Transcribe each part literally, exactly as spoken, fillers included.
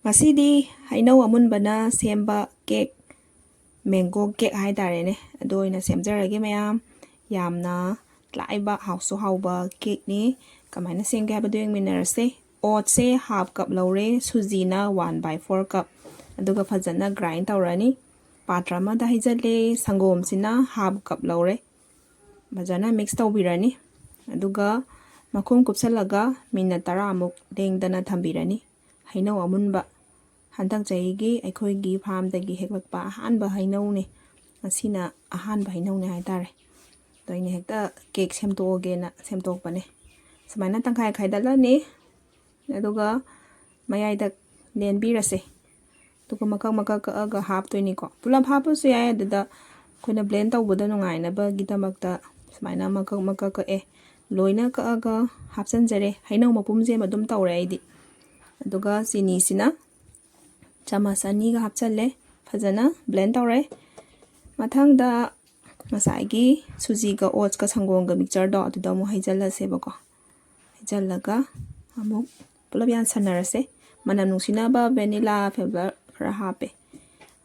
ꯉꯁꯤꯗꯤ ꯍꯩꯅꯧ ꯑꯃꯨꯟꯕꯅ ꯁꯦꯝꯕ ꯀꯦꯛ, ꯃꯦꯡꯒꯣ ꯀꯦꯛ ꯍꯥꯏꯇꯥꯔꯦꯅꯦ, ꯑꯗꯨ ꯑꯣꯏꯅ ꯁꯦꯝꯖꯔꯒꯦ ꯃꯌꯥꯝ꯫ ꯌꯥꯝꯅ ꯂꯥꯏꯕ, ꯍꯥꯎꯁꯨ ꯍꯥꯎꯕ ꯀꯦꯛꯅꯤ꯫ ꯀꯃꯥꯏꯅ ꯁꯦꯝꯒꯦ ꯍꯥꯏꯕꯗꯨ ꯌꯦꯡꯃꯤꯟꯅꯔꯁꯦ꯫ ꯑꯣꯠꯁꯦ ꯍꯥꯐ ꯀꯞ ꯂꯧꯔꯦ, ꯁꯨꯖꯤꯅ ꯋꯥꯟ ꯕꯥꯏ ꯐꯣꯔ ꯀꯞ, ꯑꯗꯨꯒ ꯐꯖꯅ ꯒ꯭ꯔꯥꯏꯟ ꯇꯧꯔꯅꯤ꯫ ꯄꯥꯇ꯭ꯔ ꯑꯃꯗ ꯍꯩꯖꯜꯂꯦ, ꯁꯪꯒꯣꯝꯁꯤꯅ ꯍꯥꯐ ꯀꯞ ꯂꯧꯔꯦ, ꯐꯖꯅ ꯃꯤꯛꯁ ꯇꯧꯕꯤꯔꯅꯤ꯫ ꯑꯗꯨꯒ ꯃꯈꯨꯝ ꯀꯨꯞꯁꯜꯂꯒ ꯃꯤꯅꯠ ꯇꯔꯥꯃꯨꯛ ꯂꯦꯡꯗꯅ ꯊꯝꯕꯤꯔꯅꯤ꯫ ꯍꯩꯅꯧ ꯑꯃꯨꯟꯕ, ꯍꯟꯗꯛ ꯆꯍꯤꯒꯤ ꯑꯩꯈꯣꯏꯒꯤ ꯐꯥꯔꯝꯗꯒꯤ ꯍꯦꯛꯂꯛꯄ ꯑꯍꯥꯟꯕ ꯍꯩꯅꯧꯅꯦ꯫ ꯉꯁꯤꯅ ꯑꯍꯥꯟꯕ ꯍꯩꯅꯧꯅꯦ ꯍꯥꯏꯇꯥꯔꯦ꯫ ꯑꯗꯣ ꯑꯩꯅ ꯍꯦꯛꯇ ꯀꯦꯛ ꯁꯦꯝꯗꯣꯛꯑꯒꯦꯅ ꯁꯦꯝꯗꯣꯛꯄꯅꯦ꯫ ꯁꯨꯃꯥꯏꯅ ꯇꯪꯈꯥꯏ ꯈꯥꯏꯗꯠꯂꯅꯤ, ꯑꯗꯨꯒ ꯃꯌꯥꯏꯗ ꯂꯦꯟꯕꯤꯔꯁꯦ꯫ ꯑꯗꯨꯒ ꯃꯀꯛ ꯃꯀꯛ ꯀꯛꯑꯒ ꯍꯥꯞꯇꯣꯏꯅꯤꯀꯣ꯫ ꯄꯨꯂꯞ ꯍꯥꯞꯄꯁꯨ ꯌꯥꯏ, ꯑꯗꯨꯗ ꯑꯩꯈꯣꯏꯅ ꯕ꯭ꯂꯦꯟ ꯇꯧꯕꯗ ꯅꯨꯡꯉꯥꯏꯅꯕꯒꯤꯗꯃꯛꯇ ꯁꯨꯃꯥꯏꯅ ꯃꯀꯛ ꯃꯀꯛ ꯀꯛꯑꯦ꯫ ꯂꯣꯏꯅ ꯀꯛꯑꯒ ꯍꯥꯞꯆꯤꯟꯖꯔꯦ꯫ ꯍꯩꯅꯧ ꯃꯄꯨꯝꯁꯦ ꯑꯗꯨꯝ ꯇꯧꯔꯦ ꯑꯩꯗꯤ꯫ ꯑꯗꯨꯒ ꯆꯤꯅꯤꯁꯤꯅ ꯆꯥꯃꯁ ꯑꯅꯤꯒ ꯍꯥꯞꯆꯜꯂꯦ꯫ ꯐꯖꯅ ꯕ꯭ꯂꯦꯟ ꯇꯧꯔꯦ꯫ ꯃꯊꯪꯗ ꯉꯁꯥꯏꯒꯤ ꯁꯨꯖꯤꯒ ꯑꯣꯠꯁꯀ ꯁꯪꯒꯣꯝꯒ ꯃꯤꯛꯆꯔꯗꯣ ꯑꯗꯨꯗ ꯑꯃꯨꯛ ꯍꯩꯖꯜꯂꯁꯦꯕꯀꯣ꯫ ꯍꯩꯖꯜꯂꯒ ꯑꯃꯨꯛ ꯄꯨꯂꯞ ꯌꯥꯟꯁꯟꯅꯔꯁꯦ꯫ ꯃꯅꯝ ꯅꯨꯡꯁꯤꯅꯕ ꯚꯦꯅꯤꯂꯥ ꯐ꯭ꯂꯦꯕꯔ ꯈꯔ ꯍꯥꯞꯄꯦ꯫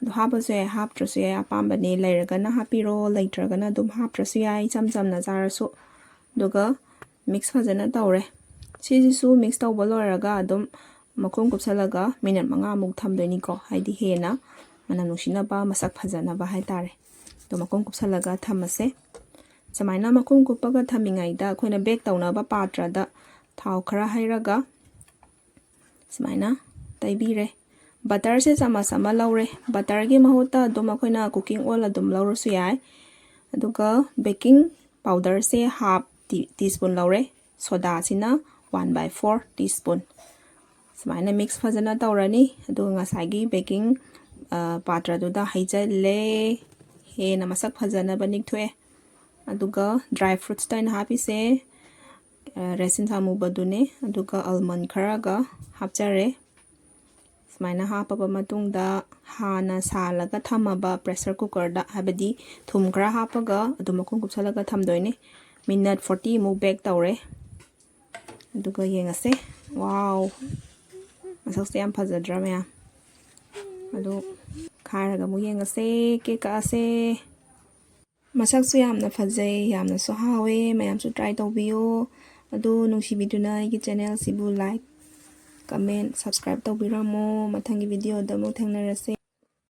ꯑꯗꯨ ꯍꯥꯞꯄꯁꯨ ꯌꯥꯏ, ꯍꯥꯞꯇ꯭ꯔꯁꯨ ꯌꯥꯏ, ꯑꯄꯥꯝꯕꯅꯤ꯫ ꯂꯩꯔꯒꯅ ꯍꯥꯞꯄꯤꯔꯣ, ꯂꯩꯇ꯭ꯔꯒꯅ ꯑꯗꯨꯝ ꯍꯥꯞꯇ꯭ꯔꯁꯨ ꯌꯥꯏ, ꯏꯆꯝ ꯆꯝꯅ ꯆꯥꯔꯁꯨ꯫ ꯑꯗꯨꯒ ꯃꯤꯛꯁ ꯐꯖꯅ ꯇꯧꯔꯦ꯫ ꯁꯤꯁꯤꯁꯨ ꯃꯤꯛꯁ ꯇꯧꯕ ꯂꯣꯏꯔꯒ ꯑꯗꯨꯝ ꯃꯈꯨꯝ ꯀꯨꯞꯁꯜꯂꯒ ꯃꯤꯅꯠ ꯃꯉꯥꯃꯨꯛ ꯊꯝꯗꯣꯏꯅꯤꯀꯣ, ꯍꯥꯏꯗꯤ ꯍꯦꯟꯅ ꯃꯅꯝ ꯅꯨꯡꯁꯤꯅꯕ, ꯃꯁꯛ ꯐꯖꯅꯕ ꯍꯥꯏꯇꯥꯔꯦ꯫ ꯑꯗꯣ ꯃꯈꯨꯝ ꯀꯨꯞꯁꯜꯂꯒ ꯊꯝꯃꯁꯦ꯫ ꯁꯨꯃꯥꯏꯅ ꯃꯈꯨꯝ ꯀꯨꯞꯄꯒ ꯊꯝꯃꯤꯉꯩꯗ ꯑꯩꯈꯣꯏꯅ ꯕꯦꯛ ꯇꯧꯅꯕ ꯄꯥꯇ꯭ꯔꯗ ꯊꯥꯎ ꯈꯔ ꯍꯩꯔꯒ ꯁꯨꯃꯥꯏꯅ ꯇꯩꯕꯤꯔꯦ꯫ ꯕꯇꯔꯁꯦ ꯆꯥꯃꯁ ꯑꯃ ꯂꯧꯔꯦ꯫ ꯕꯇꯔꯒꯤ ꯃꯍꯨꯠꯇ ꯑꯗꯨꯝ ꯑꯩꯈꯣꯏꯅ ꯀꯨꯀꯤꯡ ꯑꯣꯏꯜ ꯑꯗꯨꯝ ꯂꯧꯔꯁꯨ ꯌꯥꯏ꯫ ꯑꯗꯨꯒ ꯕꯦꯀꯤꯡ ꯄꯥꯎꯗꯔꯁꯦ ꯍꯥꯞ ꯇꯤ, ꯇꯤ ꯁ꯭ꯄꯨꯟ ꯂꯧꯔꯦ꯫ ꯁꯣꯗꯥꯁꯤꯅ one by four teaspoon. ꯁꯨꯃꯥꯏꯅ ꯃꯤꯛꯁ ꯐꯖꯅ ꯇꯧꯔꯅꯤ꯫ ꯑꯗꯨꯒ ꯉꯁꯥꯏꯒꯤ ꯕꯦꯀꯤꯡ, ꯑ, ꯄꯥꯇ꯭ꯔꯗꯨꯗ ꯍꯩꯖꯜꯂꯦ꯫ ꯍꯦꯟꯅ ꯃꯁꯛ ꯐꯖꯅꯕ ꯅꯤꯛꯊꯣꯛꯑꯦ꯫ ꯑꯗꯨꯒ ꯗ꯭ꯔꯥꯏ ꯐ꯭ꯔꯨꯠꯁꯇ ꯑꯩꯅ ꯍꯥꯞꯄꯤꯁꯦ, ꯑ, ꯔꯦꯁꯤꯟ ꯑꯃꯨꯕꯗꯨꯅꯦ꯫ ꯑꯗꯨꯒ ꯑꯜꯃꯟ ꯈꯔꯒ ꯍꯥꯞꯆꯔꯦ꯫ ꯁꯨꯃꯥꯏꯅ ꯍꯥꯞꯄꯕ ꯃꯇꯨꯡꯗ ꯍꯥꯟꯅ ꯁꯥꯍꯜꯂꯒ ꯊꯝꯃꯕ ꯄ꯭ꯔꯦꯁꯔ ꯀꯨꯀꯔꯗ, ꯍꯥꯏꯕꯗꯤ ꯊꯨꯝ ꯈꯔ ꯍꯥꯞꯄꯒ ꯑꯗꯨꯝ ꯃꯈꯨꯝ ꯀꯨꯞꯁꯜꯂꯒ ꯊꯝꯗꯣꯏꯅꯦ꯫ ꯃꯤꯅꯠ ꯐꯣꯔꯇꯤ ꯃꯨꯛ ꯕꯦꯛ ꯇꯧꯔꯦ꯫ ꯑꯗꯨꯒ ꯌꯦꯡꯉꯁꯦ꯫ ꯋꯥꯎ! ꯃꯁꯛꯁꯦ ꯌꯥꯝ ꯐꯖꯗ꯭ꯔꯥ ꯃꯌꯥꯝ? ꯑꯗꯣ ꯈꯥꯏꯔꯒ ꯑꯃꯨꯛ ꯌꯦꯡꯉꯁꯦ, ꯀꯦꯛ ꯀꯛꯑꯁꯦ꯫ ꯃꯁꯛꯁꯨ ꯌꯥꯝꯅ ꯐꯖꯩ, ꯌꯥꯝꯅꯁꯨ ꯍꯥꯎꯋꯦ꯫ ꯃꯌꯥꯝꯁꯨ try ꯇꯧꯕꯤꯌꯣ꯫ ꯑꯗꯣ ꯅꯨꯡꯁꯤꯕꯤꯗꯨꯅ ꯑꯩꯒꯤ channelꯁꯤꯕꯨ like, comment, subscribe ꯇꯧꯕꯤꯔꯝꯃꯣ꯫ ꯃꯊꯪꯒꯤ videoꯗ ꯑꯃꯨꯛ ꯊꯦꯡꯅꯔꯁꯦ꯫